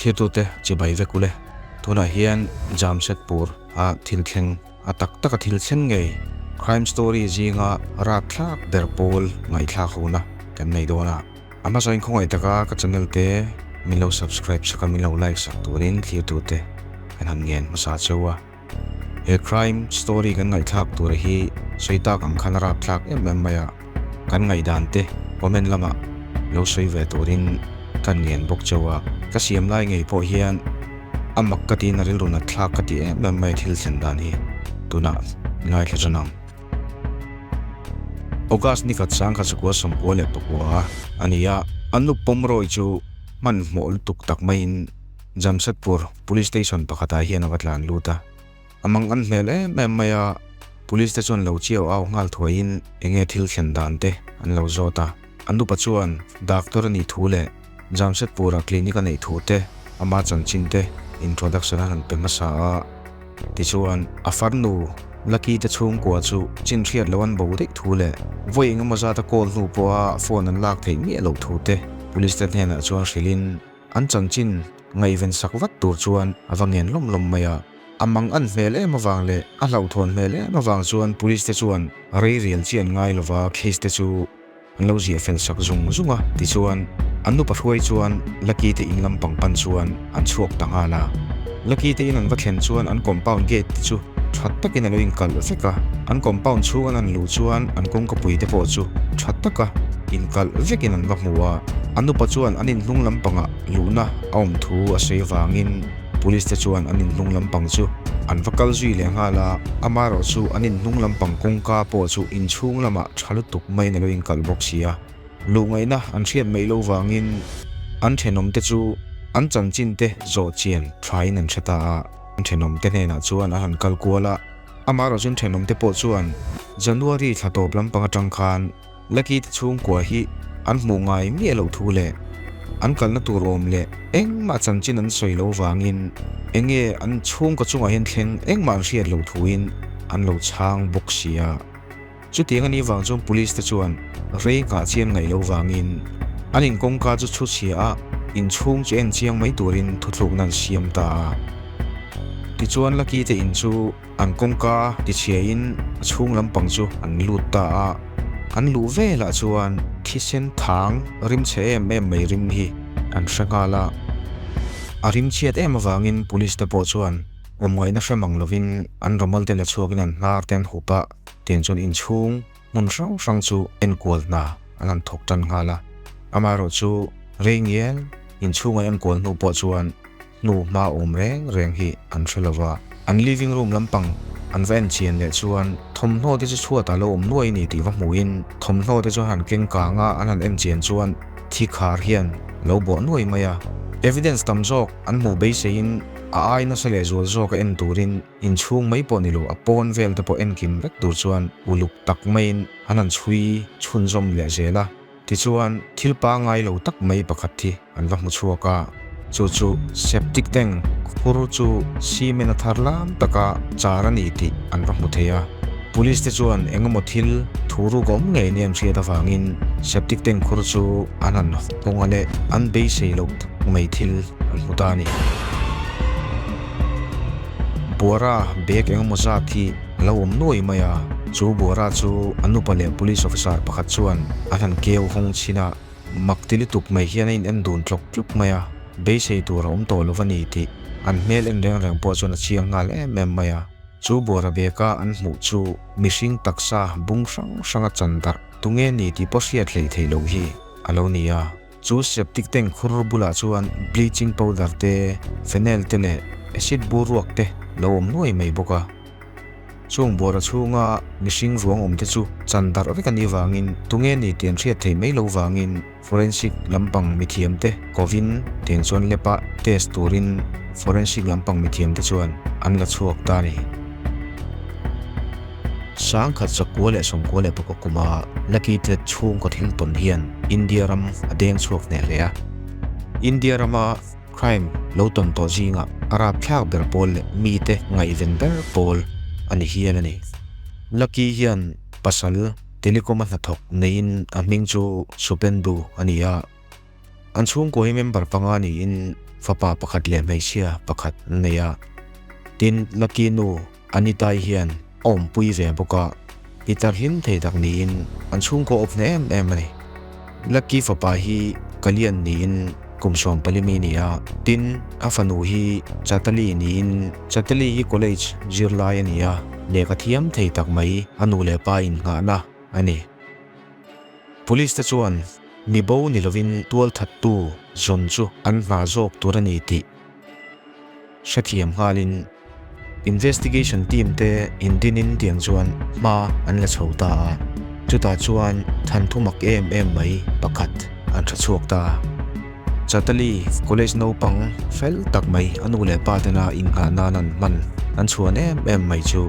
Thirtute chibai vek ule. Tunah hian Jamshedpur a thil thleng a tak taka thil thleng ngei crime story zinga rapthlak ber pawl ngaihthlak hona kan nei dawn a. A hmasa in khawngaih taka ka channel te min lo subscribe sak a min lo like sak turin thirtute kan han ngen hmasa cheu a. He crime story kan ngaihthlak tur hi sawi tak ang khan a rapthlak em em mai a, kan ngaihdan te comment lamah lo sawi ve turin kan ngen bawk cheu a. Ka siam lai ngei pawh hian a mak ka tiin a rilru nat thlak ka ti em em mai a thil thlen dan hi tunah ngaithla tan ang. August ni khat sang kha chukua 94 a ni a, an nu pawmrawi chu hmanhmawh lutuk tak maiin Jamshedpur Police Station pakhatah hian a va tlan lut a, a mang an hmel em em mai a, Police te chuan lo chiau au nghal thuaiin enge thil thlen dan te an lo zawt a. An nupa chuan doctor a nih thu leh Jamshedpur-a clinic a neih thu te, ama chanchin te introduction a han pe hmasa a. Tichuan, a farnu Lucky te chhungkua chu chin hriat loh an bo daih thu leh vawi engemaw zat a call hnu pawha phone an lak theih miah loh thu te Police te hnenah chuan hrilhin, An chanchin ngaihven sak vat tur chuan a va ngen lawm lawm mai a. A mang an hmel em avang leh a hlauhthawn hmel em avang chuan police te chuan rei rial chi an ngai lova case te chu an lo ziah fel sak zung zung a. Tichuan, an nupa hruai chuan Lucky te in lampang pan chuan an chhuak ta nghal a. Lucky te in an va thlen chuan an compound gate te chu tha takin a lo inkalh vek a. An compound chhung an han luh chuan an kawngkapui te pawh chu tha taka inkalh vekin an va hmu a. An upa chuan an inhnung lampangah luhna a awm thu a sawi avangin police te chuan an inhnung lampang chu an va kal zui leh nghal a. Amaherawh chu an inhnung lampang kawngka pawh chu inchhung lamah tha lutuk maiin a lo inkalh bawk si a. Luh ngaihna an hriat mai lo vangin an thenawmte chu an chanchinte zawh chian thain an hre ta a. An thenawmte hnenah chuan a han kal kual a, amaherawh chuan thenawmte pawh chuan January thla tawp lampang atang khan Lucky te chhungkua hi an hmuh ngai miah loh thu leh an kalna tur awm leh engmah chanchin an sawi lo vangin enge an chhungkaw chungah hian thleng engmah an hriat loh thuin an lo chhang bawk si a. Chutiang a nih vang chuan Police te chuan rei nghah chian ngaih loh vangin an in kawngka chu chhu chhia a, inchhung chu en chiang mai turin thuthlukna an siam ta a. Tichuan Lucky te in chu an kawngka tichhiain a chhung lampang chu an lut ta a, an luh velah chuan thisen thang rim chhe em em mai rim hi an hre nghal a. A rim chhiat em avangin Police te pawh chuan awmngaihna hre mang lovin an rawmal te la chhuakin an hnar te an hup a. Tiang chuan inchhung hmun hrang hrang chu enkual hna an han thawk tan nghal a. Amaherawh chu rei ngial inchhunga enkual hnu pawh chuan hnu hma awm reng reng hi an hre lo va. An living room lampang an va en chian leh chuan thawmhnaw te chu chhuatah lo awm nuai a ni tih va hmuhin thawmhnaw te chu an han keng kang a, an han en chian chuan thi khar hian lo bawh nuai mai a. Evidence tam zawk an hmuh beiseiin a ai nasa leh zual zawk a en turin Inchhung mai pawh ni lo, a pawn vel te pawh enkim vek tur chuan uluk tak maiin an han chhui chhunzawm leh zel a. Tichuan, thil pangngai lo tak mai pakhat hi an va hmu chhuak a, chu chu septic tank khur chu cement a thar lam taka char a ni tih an va hmu thei a. Police te chuan eng emaw thil thu ruk a awm ngei nia an hriat avangin septic tank khur chu an han hawng a leh an beisei loh tak mai thil an hmu ta a ni. Buara bag engemaw zat hi a lo awm nuai mai a, chu Buara chu an upa leh police officer pakhat chuan an han keu hawng chhin a, mak ti lutuk mai hian a in en dun tlawk tluk mai a, beisei tur a awm tawh lo va ni tih an hmel en reng reng pawh chuan a chiang nghal em em mai a. Chu Buara bag a an hmuh chu mihring taksa bung hrang hrang a chan darh tunge ni tih pawh hriat hleih theih loh hi a lo ni a. Chu septic tank khur bulah chuan bleaching powder te, phenyl te leh acid bur ruak te lo awm nuai mai bawk a. Chung buara chhunga mihring ruang awm te chu chan darh vek a nih vangin tunge ni tih an hriat theih mai lo vangin forensic lampang mithiam te kovin tiang chuan lab ah test turin forensic lampang mithiam te chuan an la chhuak ta a ni. 1996 kuma Lucky te chhungkaw thil tawn hian India ram a deng chhuak hneh hle a. India rama crime lo tawn tawh zingah a rapthlak ber pawl leh mite ngaihven ber pawl a ni hial a ni. Lucky hian pasal telecom a hnathawk neiin a hming chu Supendu a ni a. An chhungkua hi member panga niin fapa pakhat leh hmeichhia pakhat an nei a. Tin, Lucky nu Anita-i hian a awmpui ve bawk a, pitar hlim thei tak niin an chhungkaw awp hneh em em a ni. Lucky fapa hi Kalyan niin kum 14 mi a ni a, tin, a fanu hi Chatali niin Chatali hi college zirlai a ni a, lehkha thiam thei tak mai a nu leh pa innghahna a ni. Police te chuan mi bo ni lovin tualthattu zawn chu an hna zawk tur a ni tih hrethiam nghalin investigation team te indinin tiang chuan hma an la chho ta a, chutah chuan thanthu mak em em mai pakhat an tha chhuak ta. Chatali college naupang fel tak mai a nu leh pa tena innghah nan an hman an chhuan em em mai chu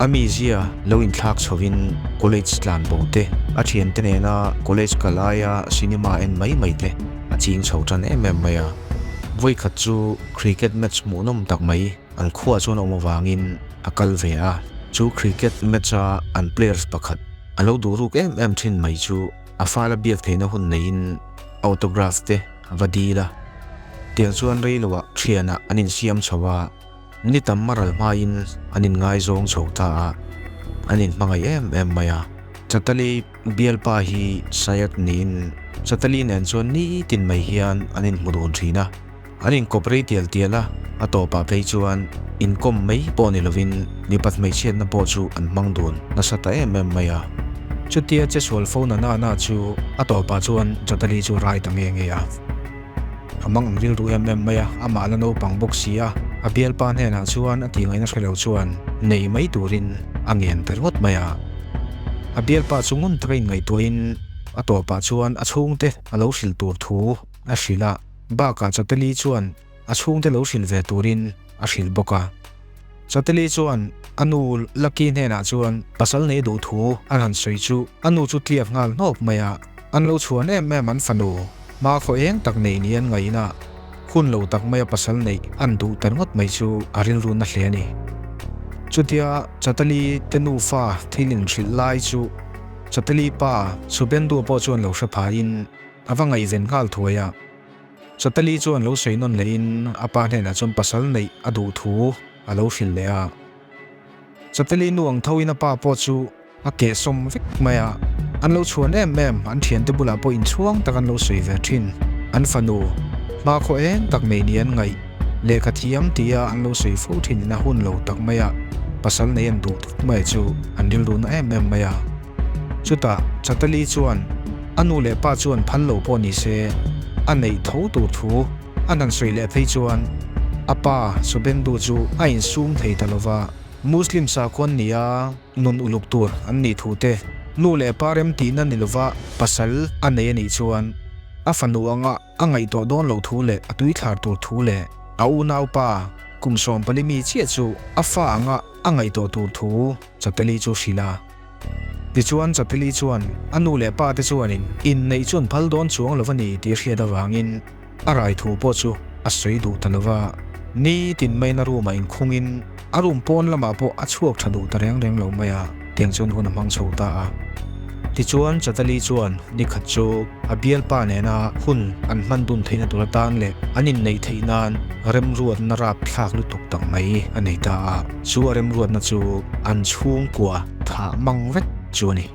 a mizia lo inthlak chhovin college tlan bo te, a thiante nena college kal aia cinema en mai mai te a ching chho tan em em mai a. Vawikhat chu cricket match hmuhnawm tak mai an khuaah chuan a awm avangin a kal ve a, chu cricket match a an players pakhat a lo duh ruk em em thin mai chu a fala biak theihna hun neiin autograph te a va dil a, tiang chuan rei loah thianah an insiam chho a, ni tam a ral hmain an inngaizawng chho ta a, an inhmangaih em em mai a. Chatali bialpa hi Syed niin Chatali nen chuan nitin mai hian an inhmu dun thin a, an inkawp rei tial tial a, a tawpah phei chuan inkawm mai pawh ni lovin mipat hmeichhiatna pawh chu an hmang dun nasa ta em em mai a. Chutia chesual fo na na na chu a tawpah chuan Chatali chu rai ta nge nge a. A mang ang rilru em em mai a, amah la naupang bawk si a, a bialpa hnenah chuan a tihngaihna hre lo chuan nei mai turin a ngen ta ringawt mai a. A bialpa chu ngun taka inngaihtuahin a tawpah chuan a chhungte a lo hrilh tur thu a hrilh a, bakah Chateli chuan a chhungte lo hrilh ve turin a hrilh bawk a. Chateli chuan a nu Lucky hnenah chuan pasal nei duh thu an han sawi chu a nu chu tliak nghal hnawp mai a, an lo chhuan em em an fanu hma khaw eng tak nei ni an ngaihna hun lo tak maia pasal neih an duh ta ringawt mai chu a rilru na hle a ni. Chutia Chateli te nufa thil inhrilh lai chu Chateli pa Subendu pawh chuan lo hre phaiin a va ngaihven nghal thuai a. Chatali chuan lo sawi nawn lehin a pa hnenah chuan pasal neih a duh thu a lo hrilh leh a. Chatali nu ang thoin a pa pawh chu a kehsawm vek mai a, an lo chhuan em em, an thiante bulah pawh inchhuang tak an lo sawi ve thin. An fanu, hmakhaw eng tak nei ni an ngaih, lehkha thiam tia an lo sawi fo thin in a hun lo tak mai a, pasal nei an duh thut mai chu an rilru na em em mai a. Chutah Chatali chuan a nu leh pa chuan phal lo pawh ni se, a neih tho tur thu an han sawi leh phei chuan a pa Subendu chu a insum thei ta lo va, Muslim sakhaw an ni a, nun uluk tur an nih thu te, nu leh pa rem tihna ni lova pasal a nei a nih chuan a fanu anga a ngaihtuah dawn loh thu leh a tuithlar tur thu leh a unaupa kum 14 mi chiah chu a fa anga a ngaihtuah tur thu Chatali chu hrilh a. Tichuan Chatili chuan a nu leh pa te chuanin inneih chu an phal dawn chuang lo a ni tih hriat avangin a rai thu pawh chu a sawi duh ta lo va. Nitin maiin a room ah inkhungin a room pawn lamah pawh a chhuak tha duh ta reng reng lo mai a, tiang chuan hun a hmang chho ta a. Tichuan Chatali chuan nikhat chu a bialpa nena hun an hman dun theihna tur atan leh an inneih theih nan remruatna rapthlak lutuk tak mai a nei ta a. Chu a remruatna chu an chhungkua thah mang vek chu a ni.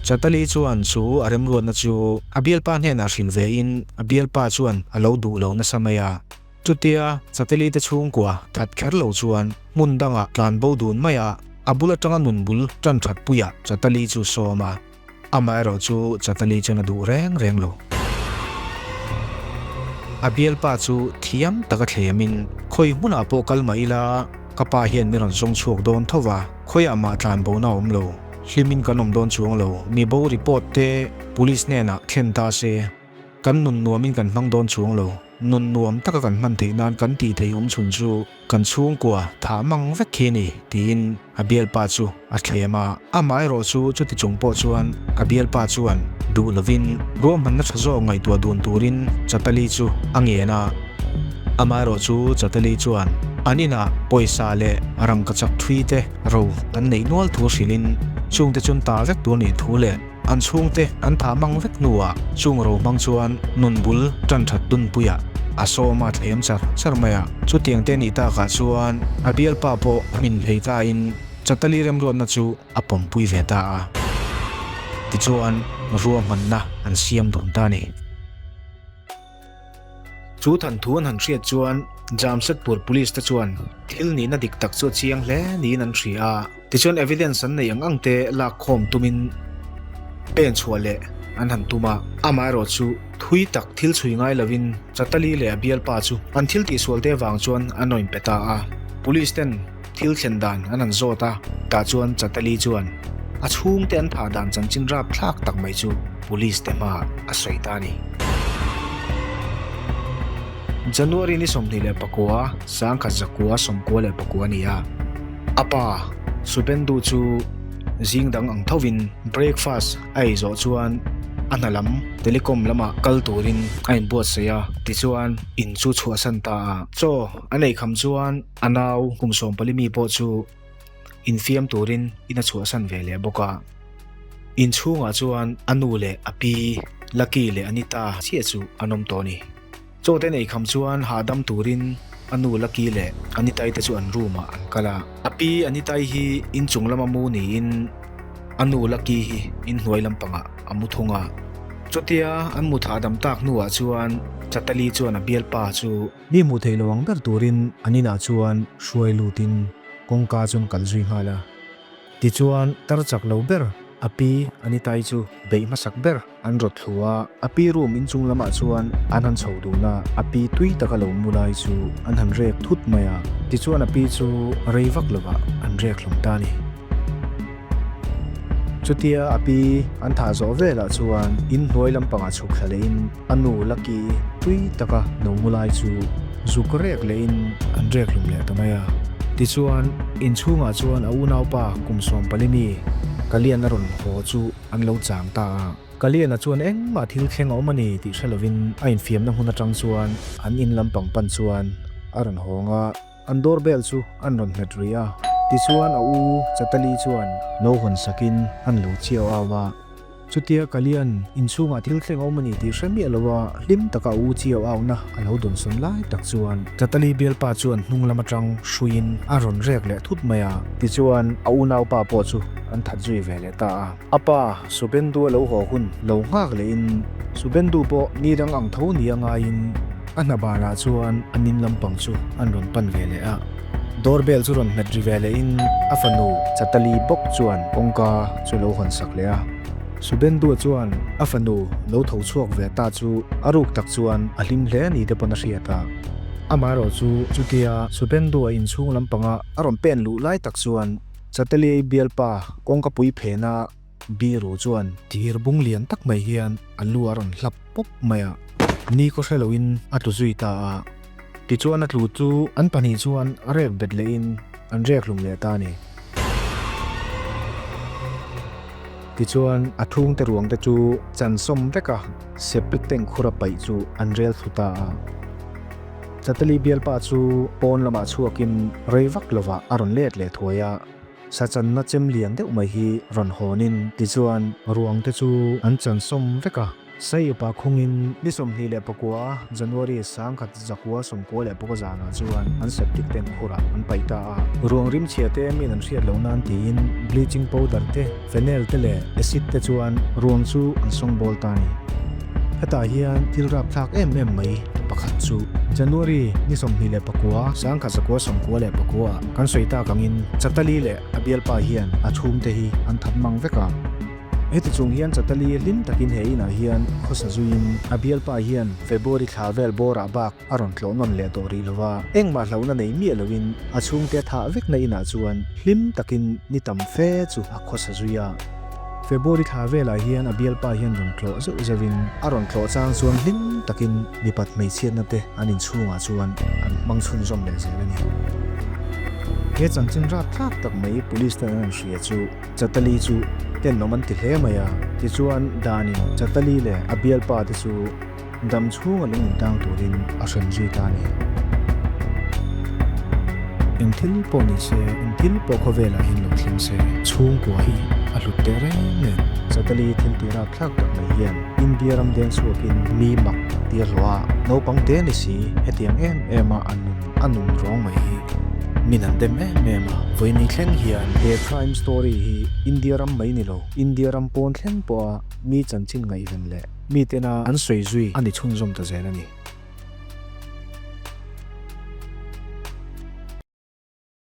Chatali chuan chu a remruatna chu a bialpa hnenah hrilh vein a bialpa chuan a lo duh lo nasa mai a. Chutia Chatali te chhungkua that kher lo chuan hmun dangah tlan bo dun mai a, a bul atanga nun bul tan that puiah Chatali chu sawm a. Amaherawh chu Chatali chuan a duh reng reng lo. A bialpa chu thiam taka thlemin, Khawi hmunah pawh kal mah ila, ka pa hian min rawn zawng chhuak dawn tho va, khawiah mah tlan bona a awm lo, hlimin kan awm dawn chuang lo, mi bo report te police hnenah thlen ta se. Kan nun nuamin kan hmang dawn chuang lo. Nun nuam taka kan hman theih nan kan tih theih awm chhun chu kan chhungkua thah mang vek khi a ni, tiin a bialpa chu a thlem a. Amaherawh chu chuti chung pawh chuan a bialpa chuan duh lovin ruahmanna tha zawk ngaihtuah dun turin Chatali chu a ngen a. Amaherawh chu Chatali chuan an inah pawisa leh rangkachak thui te ro an neih nual thu hrilhin chungte chun ta vek tur nih thu leh. An chhungte an thah mang vek hnuah chung ro hmang chuan nun bul tan that dunpuiah a sawm a thlem char char mai a. Chutiang te nih takah chuan a bialpa pawh hmin hlei tain Chatali remruatna chu a pawmpui ve ta a. Tichuan ruahmanna an siam dun ta a ni. Chu thanthu an han hriat chuan Jamshedpur Police te chuan thil nihna dik tak chu a chiang hle niin an hria a, tichuan evidence an neih ang ang te lak khawm tumin pen chhuah leh an han tum a. Amaherawh chu thui tak thil chhui ngai lovin Chatali leh a bialpa chu an thil tihsual te vang chuan an rawn inpe ta a, Police ten Thil thlen dan an han zawt a, tah chuan Chatali chuan a chhungte an thah dan chanchin rapthlak tak mai chu Police te hmaah a sawi ta a ni. January ni 24, 1994 a ni a, a pa Subendu chu zing dang ang thovin breakfast a ei zawh chuan a hna lam telecom lamah kal turin a inbuatsaih a, tichuan in chu chhuahsan ta a. Chaw an ei kham chuan A nau kum 14 mi pawh chu infiam turin in a chhuahsan ve leh bawk a. Inchhungah chuan a nu leh a pi, Lucky leh Anita chiah chu an awm tawh a ni. Chaw te nei kham chuan hahdam turin a nu Lucky leh Anitai te chu an room ah an kal a. A pi Anitai hi inchung lama mu niin a nu Lucky hi inhnuai lampangah a mu thung a. Chutia an mut hahdam tak hnuah chuan Chatali chuan a bialpa chu Mi hmuh theih lo ang ber turin an inah chuan hruai lutin kawngka chuan kal zui nghal a. Tichuan tar chak lo ber a pi Anitai chu beih hmasak ber an rawt thlu a, a pi room inchung lamah chuan an han chho dun a, a pi tui taka lo mu lai chu an han rek thut mai a, tichuan a pi chu rei vak lovah an rek hlawm ta a ni. Chutia a pi an thah zawh velah chuan inhnuai lampangah chhuk thla lehin, A nu Lucky tui taka lo mu lai chu zuk rek lehin an rek hlum leh ta mai a. Tichuan, inchhungah chuan a unaupa kum 14 mi Kalian a rawn haw chu an lo chang ta a. Kaliana chuan engmah thil thleng a awm a ni tih hre lovin a infiamna hmun atang chuan an in lampang pan chuan a rawn hawng a. An doorbell chu an rawn hmet rih a. Tichuan a u Chatali chuan lo hawn sakin an lo chiau au a. Chutia Kalian inchhungah thil thleng a awm a ni tih hre miah lova hlim taka a u chiau auna a lo dawnsawn lai tak chuan Chatali bialpa chuan hnung lam atang hruiin a rawn rek leh thut mai a. Tichuan a unaupa pawh chu an that zui ve leh ta a. A pa Subendu a lo haw hun lo nghak lehin Subendu pawh ni dang ang tho nia ngaiin a hna banah chuan an in lampang chu an rawn pan ve leh a. Doorbell chu rawn hmet ri ve lehin a fanu Chatali bawk chuan kawngka chu lo hawn sak leh a. Subendua chuan a fanu lo tho chhuak ve ta chu a ruk tak chuan a hlim hle ni te pawn a hriat a. Amaherawh chu chutia Subendua inchhung lampanga a rawn pen luh lai tak chuan Chatali bialpa kawngka pui phena Biru chuan thir bung lian tak mai hian a lu a rawn hlap pawp mai a, ni khaw hre loin a tlu zui ta a. Tichuan a tlu chu an pahnih chuan a rek bet lehin an rek hlum leh ta a ni. Tichuan a thungte ruang te chu chan sawm vek a, septic tank khura paih chu an rel thlu ta a. Chatali bialpa chu pawn lamah chhuakin rei vak lovah a rawn let leh thuai a. Sachanna chem lian deuh mai hi rawn hawnin tichuan ruang te chu an chan sawm vek a. Saiupa khungin ni 29 January 1994 zanah chuan an septic tank khurah an paih ta a. Ruang rimchhia te min an hriat loh nan tiin bleaching powder te, phenyl te leh acid te chuan ruang chu an sawngbawl ta a ni. Hetah hian thil rapthlak em em mai pakhat chu January ni 29, 1994 ah kan sawi tak angin Chatali leh a bialpa hian a chhungte hi an that mang vek a. Heti chung hian Chatali hlim takin he inah hian khawsa zuiin a bialpa hian February thla vel bawrah bak a rawn tlawh nawn leh tawh rih lova, engmah hlauhna nei miah loin a chhungte thah vekna inah chuan hlim takin ni tam fe chu a khawsa zui a. February thla velah hian a bialpa hian rawn tlawh zeuh zeuhin a rawn tlawh chang chuan hlim takin mipat hmeichhiatna te an inchhungah chuan an hmang chhunzawm leh zel a ni. He chanchin rapthlak tak mai police ten an han hria chu Chatali chu tenawm an ti hle mai a, tichuan danin Chatali leh a bialpa te chu dam chhunga lung intang turin a hrem zui ta a ni. Eng thil pawh ni se, eng thil pawh khawvelah hian lo thleng se, chhungkua hi. a hlut teh reng nen. Chatali thil tih rapthlak tak mai hian India ram deng chhuakin mi mak tia hlawh a, naupang te ni si hetiang em em a a nun a nun rawng mai hi min an dem em em a. Vawiin thleng hian he crime story hi India ram mai ni lo, India ram pawn thleng pawha mi chanchin ngaihven leh mi tena an sawi zui a ni chhunzawm ta zel a ni.